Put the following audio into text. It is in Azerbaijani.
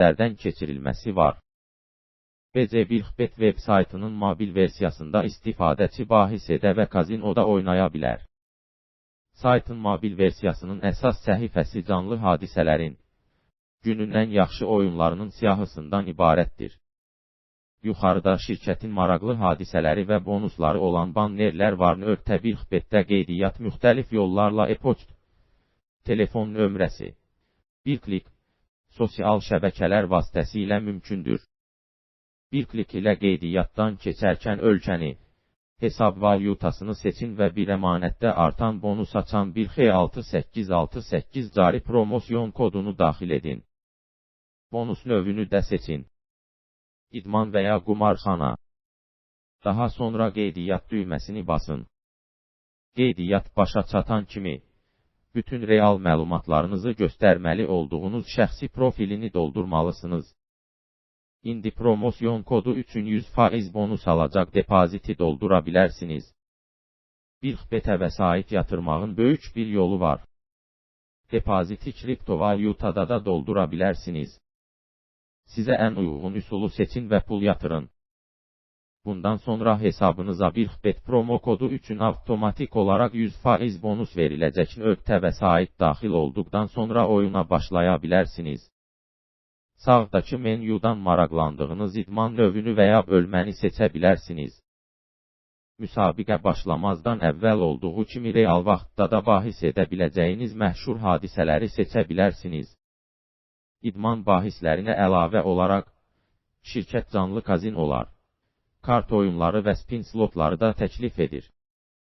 Nəzərdən keçirilməsi var. BC1Bet veb saytının mobil versiyasında istifadəçi bahis edə və kazinoda oynaya bilər. Saytın mobil versiyasının əsas səhifəsi canlı hadisələrin, günün ən yaxşı oyunlarının siyahısından ibarətdir. Yuxarıda şirkətin maraqlı hadisələri və bonusları olan bannerlər var. 1Bet-də qeydiyyat müxtəlif yollarla e-poçt, telefon nömrəsi, bir klik, sosial şəbəkələr vasitəsilə mümkündür. Bir klik ilə qeydiyyatdan keçərkən ölkəni, hesab valyutasını seçin və bir əmanətdə artan bonus açan 1X6868 cari promosyon kodunu daxil edin. Bonus növünü də seçin. İdman və ya qumarxana. Daha sonra qeydiyyat düyməsini basın. Qeydiyyat başa çatan kimi, bütün real məlumatlarınızı göstərməli olduğunuz şəxsi profilini doldurmalısınız. İndi promosyon kodu üçün 100% bonus alacaq depoziti doldura bilərsiniz. 1xBet-ə vəsait yatırmağın böyük bir yolu var. Depoziti kriptovalyutada da doldura bilərsiniz. Sizə ən uyğun üsulu seçin və pul yatırın. Bundan sonra hesabınıza 1xBet promo kodu üçün avtomatik olaraq 100% bonus veriləcək. Nöqtə vəsait daxil olduqdan sonra oyuna başlaya bilərsiniz. Sağdakı menyudan maraqlandığınız idman növünü və ya bölməni seçə bilərsiniz. Müsabiqə başlamazdan əvvəl olduğu kimi real vaxtda da bahis edə biləcəyiniz məşhur hadisələri seçə bilərsiniz. İdman bahislərinə əlavə olaraq, şirkət canlı kazinolar, kart oyunları və spin slotları da təklif edir.